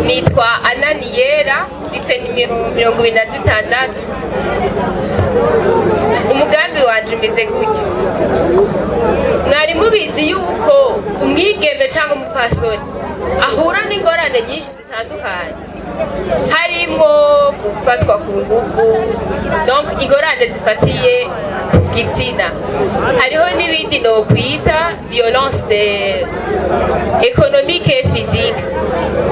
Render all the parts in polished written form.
Nitwa Ananiyera, mfise nimero 26. Umugambi wanje umeze gutya: mwari mubizi yuko umwigeme cyangwa umupfasoni ahura n'ingorane nyinshi zitandukanye, harimwo gufatwa ku nguvu, donc ingorane zifatiye ku gitsina. Hariho n'ibindi nokwita violence économique et physique.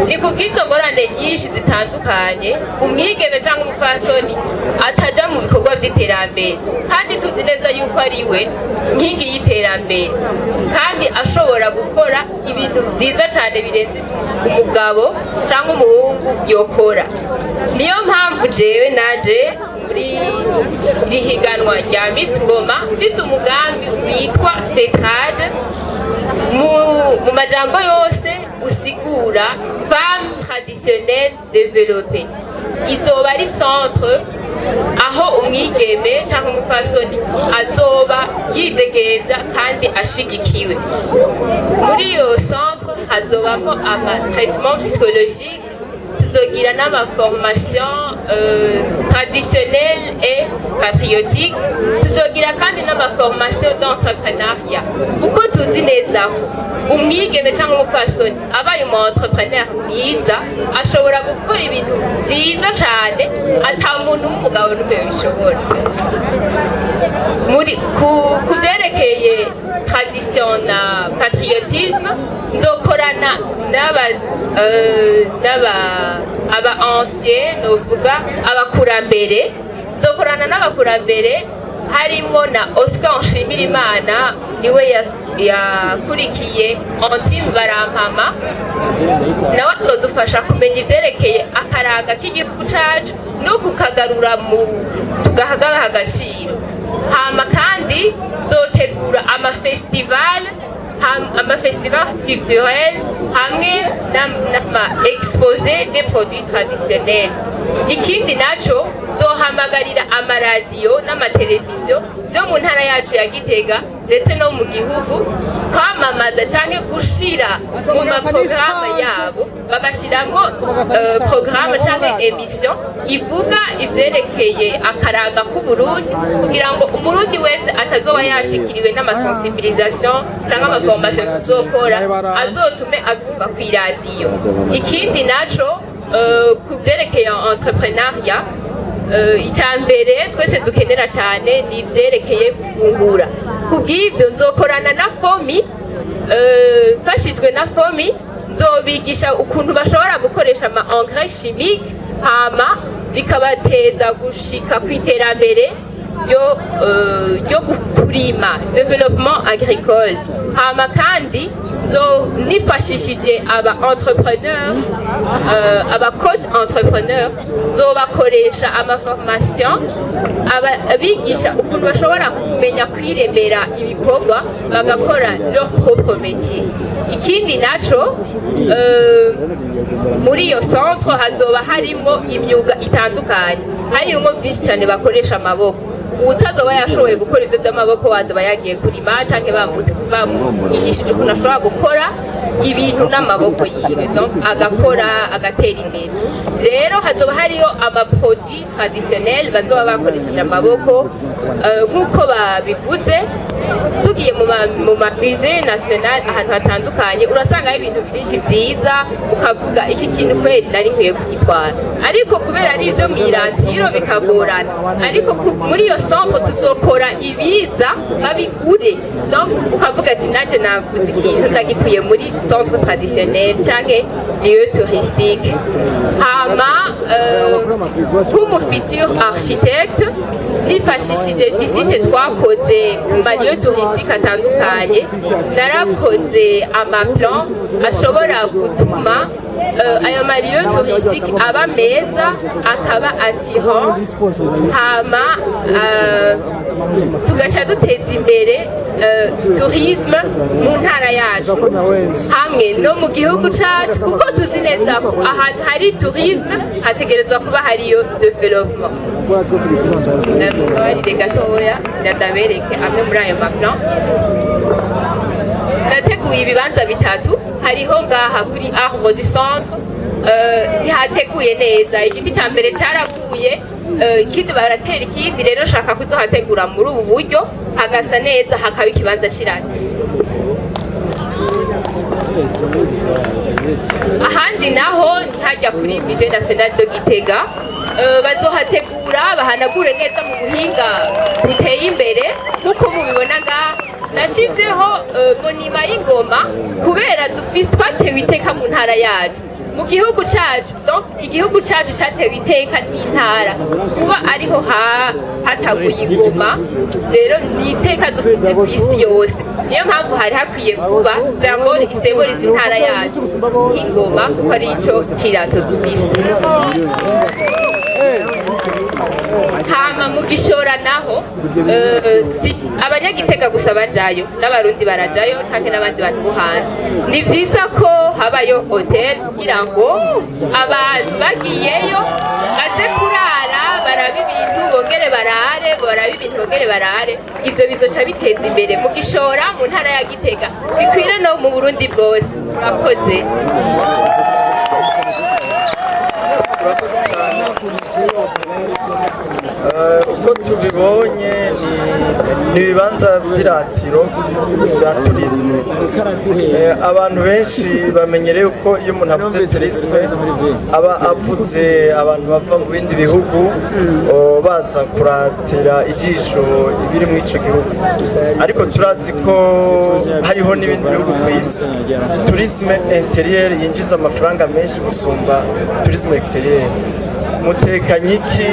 Ni kubw'izo ngorane nyinshi zitandukanye umwigeme cyangwa umupfasoni ataja mu bikorwa vy'iterambere, kandi tuzi neza yuko ari we nkingi y'iterambere, kandi ashobora gukora ibintu vyiza cane birenze umugabo cyangwa umuhungu yokora. Niyo mpamvu jewe naje muri iri higanwa rya Miss Ngoma mfise umugambi witwa FETRAD, mu majambo yose usigura femme traditionnelle développée. Izoba ari centre aho umwigeme cyangwa umupfasoni azoba yidegemvya kandi ashigikiwe. Muri iyo centre hazobamo ama traitement psychologique, tuzogira n'ama formation traditionnelle et patriotique, tuzogira kandi n'ama formation d'entrepreneuriat, kuko tuzi neza ko umwigeme cyangwa umupfasoni abaye umu entrepreneur mwiza ashobora gukora ibintu vyiza cane ata muntu w'umugabo n'umwe bishobora. Muri ku vyerekeye tradition na patriotisme, nzokorana n'aba aba ancien, novuga abakurambere. Nzokorana n'abakurambere harimwo na Oscar Nshimirimana, niwe yakurikiye Antime Barampama, nawe azodufasha kumenya ivyerekeye akaranga k'igihugu cacu no kukagarura mu tugahagaha agaciro. Hama kandi zotegura amafestival, amafestival culturel hamwe n'ama exposé des produits traditionnels. Ikindi naco, zohamagarira amaradiyo n'amateleviziyo byo mu ntara yacu ya Gitega ndetse no mu gihugu kwamamaza canke gushira mu maporogaramu yabo, bagashiramwo porogaramu canke émission ivuga ivyerekeye akaranga k'Uburundi, kugira ngo Umurundi wese atazoba yashikiriwe n'amasensibilisation canke amaformation tuzokora azotume avyumva kw'iradiyo. Ikindi naco, ku vyerekeye entrepreneuriat, icya mbere twese dukenera cyane ni ibyerekeye gufungura. Kubw'ibyo nzokorana na FOMI, mfashijwe na FOMI nzobigisha ukuntu bashobora gukoresha ama engrais chimique, hama bikabateza gushika ku iterambere ryo kurima, développement agricole. Hama kandi nzo nifashishije aba entrepreneur, aba coach entrepreneur, nzobakoresha ama formation abigisha ukuntu bashobora kumenya kwiremera ibikorwa, bagakora leur propre métier. Ikindi naco, muri iyo centre hazoba harimwo imyuga itandukanye, harimwo vyinshi cyane bakoresha amaboko. Utazoba yashoboye gukora ivyo by'amaboko wazoba yagiye kurima canke bamwigishije ukuntu ashobora gukora ibintu n'amaboko yiwe, donc agakora agatera imbere. Rero hazoba hariyo amaproduit traditionnel bazoba bakoresheje amaboko. Nk'uko babivuze, tugiye mu ma musée national ahantu hatandukanye, urasangayo ibintu byinshi vyiza, ukavuga: "Iki kintu kweri nari nkwiye kugitwara," ariko kubera ari ivyo mw'iratiro bikagorana. Ariko muri iyo centre tuzokora ibiza babigure, donc ukavuga ati: "Nanje naguze ikintu ndagikuye muri centre traditionnel canke lieu touristique." Hama nk'umu futur architecte, nifashishije visite twakoze mu ma lieu touristique atandukanye, narakoze amaplan ashobora gutuma ayo ma lieu touristique aba meza, akaba attirant, hama tugaca duteza imbere tourisme mu ntara yacu hamwe no mu gihugu cacu, kuko tuzi neza ko ahantu hari tourisme hategerezwa kuba hariyo développement. Mumbabarire gatoya, ndabereke amwe muri ayo maplan. Nateguye ibibanza bitatu. Hariho ngaha kuri Arbre du Centre, ntihateguye neza, igiti cya mbere cyaraguye, ikindi baratera ikindi. Rero nshaka kuzohategura muri ubu buryo, hagasa neza, hakaba ikibanza c'irati. Ahandi naho ntihajya kuri Musée National de Gitega, bazohategura bahanagure neza mu buhinga buteye imbere nk'uko mubibona ngaha. Nashizeho monument y'ingoma kubera dufise, twatewe iteka mu ntara yacu, mu gihugu cacu. Donc igihugu cacu catewe iteka n'intara kuba ariho hataguye ingoma. Rero ni iteka dufise ku isi yose, niyo mpamvu hari hakwiye kuba symbole isemboliza intara yacu nk'ingoma, kuko ari ico cirato dufise. Hama mu Gishora naho, si abanyagitega gusa bajayo, n'Abarundi barajayo canke n'abandi bantu bo hanze. Ni vyiza ko habayo hôtel kugira ngo abantu bagiyeyo baze kurara, barabe ibintu, bongere barare, barabe ibintu, bongere barare. Ivyo bizoca biteza imbere mu Gishora, mu ntara ya Gitega, bikwire no mu Burundi bwose. Murakoze. Urakoze cyane. Uko tubibonye ni ibibanza by'iratiro bya tourisme. Abantu benshi bamenyereye ko iyo umuntu avuze tourisme aba avuze abantu bava mu bindi bihugu, baza kuratira ijisho ibiri muri icyo gihugu, ariko turazi ko hariho n'ibindi bihugu ku isi tourisme intérieure yinjiza amafaranga menshi gusumba tourisme extérieure. Mutekanye iki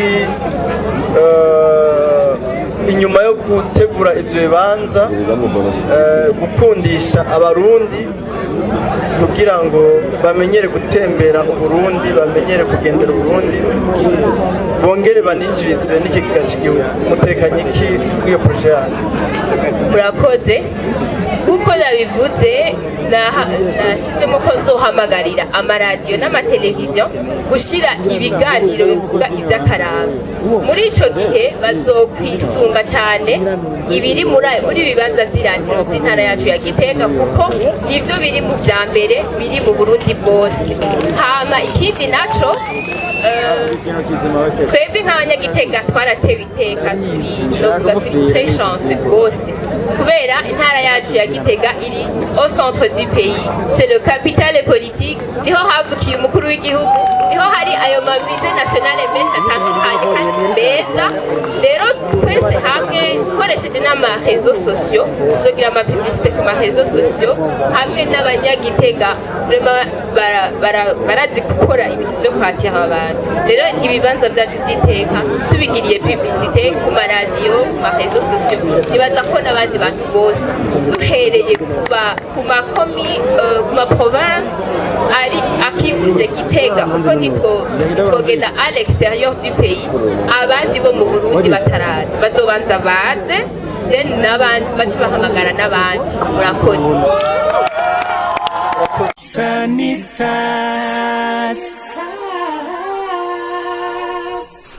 inyuma yo gutegura ivyo bibanza, gukundisha Abarundi kugira ngo bamenyere gutembera Uburundi, bamenyere kugendera Uburundi, bongere baninjirize n'ikigega cy'igihugu? Mutekanye iki kuri iyo projet yanyu? Murakoze. Kuko nabivuze, nashyizemo ko nzohamagarira amaradiyo n'amateleviziyo gushyira ibiganiro bivuga iby'akaranga. Muri ico gihe bazokwisunga cyane ibiri muri ibibanza vy'iratiro vy'intara yacu ya Gitega, kuko nivyo biri mu vya mbere biri mu Burundi bwose. Hama ikindi naco, twebwe nk'abanyagitega twaratewe iteka, turi, novuga turi très chanceux rwose, kubera intara yacu ya Gitega iri au centre du pays, c'est le capitale politique, niho havukiye umukuru w'igihugu, niho hari ayo ma musée national menshi atandukanye kandi meza. Rero twese hamwe, ukoresheje n'ama réseaux sociaux, tuzogira ama publicité ku ma réseaux sociaux hamwe n'abanyagitega. Vraiment barazi gukora ibintu byo kwatira abantu. Rero ibibanza byacu by'iteka tubigiriye publicité ku maradiyo, ku ma réseaux sociaux, nibaza ko n'abandi bantu bose, duhereye ku makomi, ku ma province ari akikuje Gitega, kuko ntitwogenda à l'extérieur du pays abandi bo mu Burundi bataraza. Bazobanza baze, then n'abandi bace bahamagara n'abandi. Murakoze. Sunny side.